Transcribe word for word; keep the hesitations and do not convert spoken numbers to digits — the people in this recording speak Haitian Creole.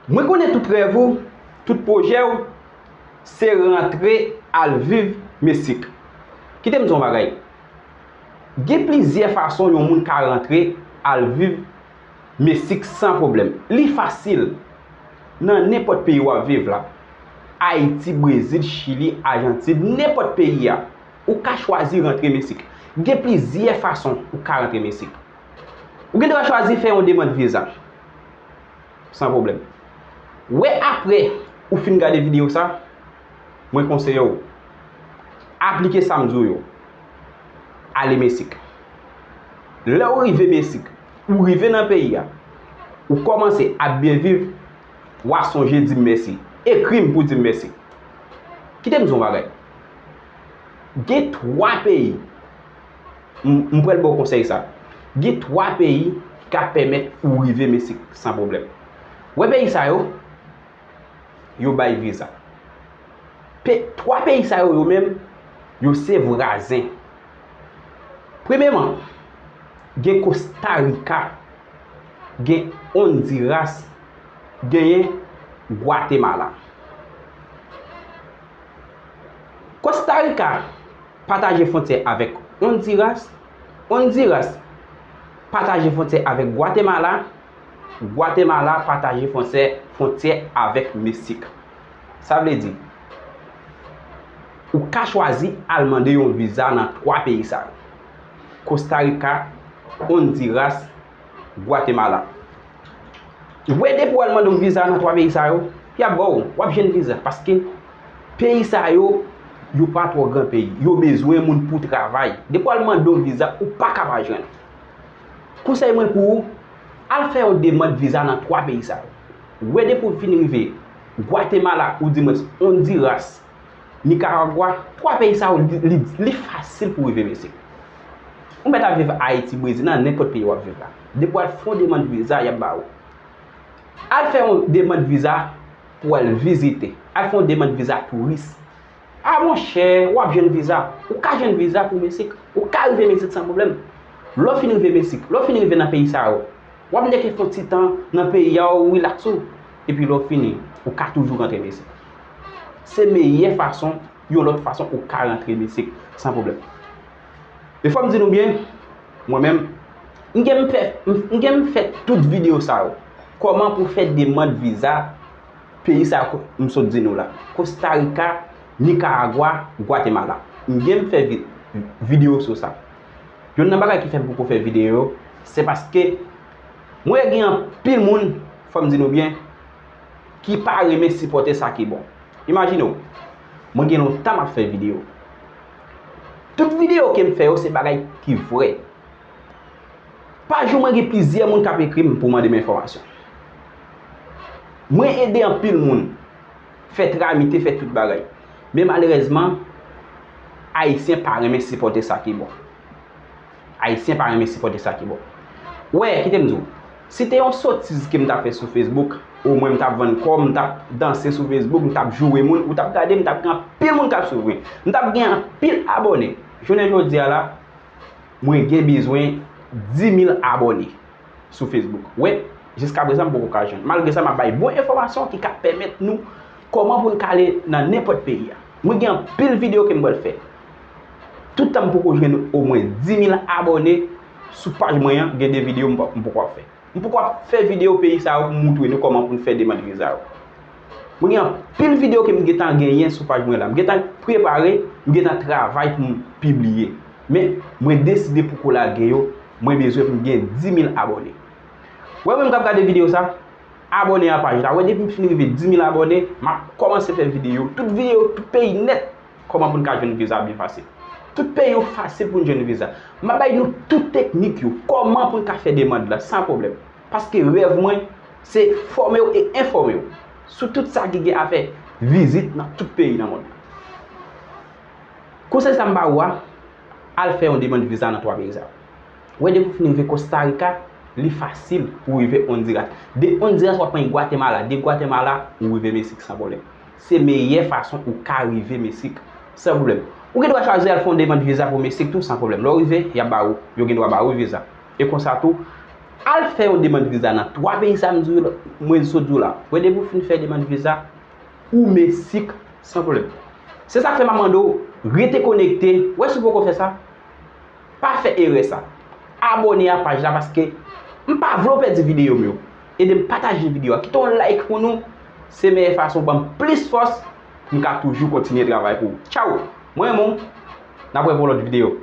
Mwen konnen tout rèv ou, tout pwojè w, se rantre al viv Meksik. Kite m di w yon bagay. Gen plizyè fason yon moun ka rantre al viv Meksik san pwoblèm. Li fasil. Nan nenpòt peyi w ap viv la. Ayiti, Brezil, Chili, Ajantin, nenpòt peyi a. Ou ka chwazi rantre Meksik. Gen plizyè fason ou ka rantre Meksik. Ou gen dwa chwazi fè yon demann viza. San pwoblèm. Wè apre ou fin gade videyo sa, mwen konseye w aplike sa m di w yo. Ale Meksik. Lè w rive Meksik, ou rive nan peyi a, ou kòmanse ap byen viv, w a sonje di m mèsi. Ekri m pou di m mèsi. Kite m di w yon bagay. Gen twa peyi, m m pral ba w konsèy sa. Gen twa peyi ki ka pèmèt ou rive Meksik san pwoblèm. Wè peyi sa yo, yo bay viza. Pe, twa peyi sa yo, yo menm, yo se vwazen. Premyèman, gen Costa Rica, gen Honduras, genyen Guatemala. Costa Rica pataje fwontyè avèk Honduras, Honduras pataje fwontyè avèk Guatemala, Guatemala pataje fwontyè, fwontyè avèk Meksik. Sa vle di, ou ka chwazi al mande yon viza nan twa peyi sa yo, Costa Rica, Honduras, Guatemala. Ou wè, depi w al mande yon viza nan twa peyi sa yo, y ap ba w, w ap jwenn viza. Paske peyi sa yo, yo pa twò gran peyi. Yo bezwen moun pou travay. Depi w al mande yon viza, ou pa ka pa jwenn. Konsèy mwen pou ou, al fè yon demann viza nan twa peyi sa yo. Ou wè, depi w fin rive Guatemala, ou di mwen Honduras, Nicaragua, twa peyi sa yo, li, li, li fasil pou rive Meksik. Ou mèt ap viv Ayiti, Brezil, nan nenpòt peyi w ap viv la. Depi w al fè yon demann viza, y ap ba ou. Al fè yon demann viza pou w al vizite. Al fè yon demann viza touris. A monchè, w ap jwenn viza. Ou ka jwenn viza pou Meksik. Ou ka rive Meksik san pwoblèm. Lè w fin rive Meksik, lè w fin rive nan peyi sa yo, w ap nèke fè yon ti tan nan peyi a, w rilaks ou. Epi lè w fini, ou ka toujou rantre Meksik. Se meyè fason, yon lòt fason ou ka rantre Meksik san pwoblèm. E fò m di nou byen, mwen menm, m gen m fè, m, m gen m fè tout videyo sa yo. Kòman pou fè demann viza peyi sa yo m sot di nou la. Costa Rica, Nicaragua, Guatemala. M gen m fè vi, videyo sou sa. Youn nan bagay ki fè m poko fè videyo, se paske mwen gen anpil moun, fò m di nou byen, ki pa renmen sipòte sa ki bon. Imajine w, mwen gen lontan m ap fè videyo. Tout videyo ke m fè yo se bagay ki vrè. Pa jou mwen gen plizyè moun k ap ekri m pou mande m enfòmasyon. Mwen ede anpil moun fè tramite, fè tout bagay. Men malerèzman, Ayisyen pa renmen sipòte sa ki bon. Ayisyen pa renmen sipòte sa ki bon. Wè, kite m di w, si te yon sotiz ke m t ap fè sou Facebook, omwen m t ap vann kò m, m t ap danse sou Facebook, m t ap joure moun, ou t ap gade, m t ap gen anpil moun k ap swiv mwen. M t ap gen anpil abòne. Jounen jodi a la, mwen gen bezwen di mil abòne sou Facebook. Wè, jiskaprezan m poko ka jwenn. Malgre sa, m ap bay bon enfòmasyon ki ka pèmèt nou kòman pou n ka ale nan nenpòt peyi a. Mwen gen anpil videyo ke m pral fè. Tout tan m poko jwenn omwen di mil abòne sou paj mwen an, gen de videyo m pa, m poko ap fè. M poko ap fè videyo peyi sa yo pou m moutre nou kòman pou n fè demann viza yo. Mwen gen anpil videyo ke m gentan genyen sou paj mwen la. M gentan prepare, m gentan travay pou m pibliye. Men, mwen deside poko lage yo, mwen bezwen pou m gen di mil abòne. Wè mwen m k ap gade videyo sa, abòne a paj la. Wè depi m fin rive di mil abòne, m ap kòmanse fè videyo. Tout videyo, tout peyi nèt. Kòman pou n ka jwenn viza byen fasil. Tout peyi yo fasil pou n jwenn viza. M ap bay nou tout teknik yo. Kòman pou n ka fè demann la san pwoblèm. Paske rèv mwen, se fòme w e enfòme w sou tout sa ki gen afè vizit nan tout peyi nan mond lan. Konsèy sa m ba ou a, al fè yon demann viza nan twa peyi sa yo. Wè depi w fin rive Costa Rica, li fasil pou w rive Honduras. De Honduras, w ap pran Guatemala. De Guatemala, ou rive Meksik san pwoblèm. Se meyè fason ou ka rive Meksik san pwoblèm. Ou gen dwa chwazi al fè yon demann viza pou Meksik tou san pwoblèm. Lè w rive, y ap ba ou, yo gen dwa ba ou viza. E konsa tou, Al fè yon demann viza nan twa peyi sa m di w, mwen sot di w la. Wè depi w fin fè demann viza, ou met sik san pwoblèm. Se sa k fè m ap mande w, rete konekte. Wè si w poko fè sa, pa fè erè sa. Abòne a paj la paske m pa vle w pèdi videyo m yo. Ede m pataje videyo a. Kite yon like pou nou. Se meyè fason w ban m plis fòs pou m ka toujou kontinye travay pou ou. Tchaw! Mwen renmen w. N ap wè pou yon lòt videyo.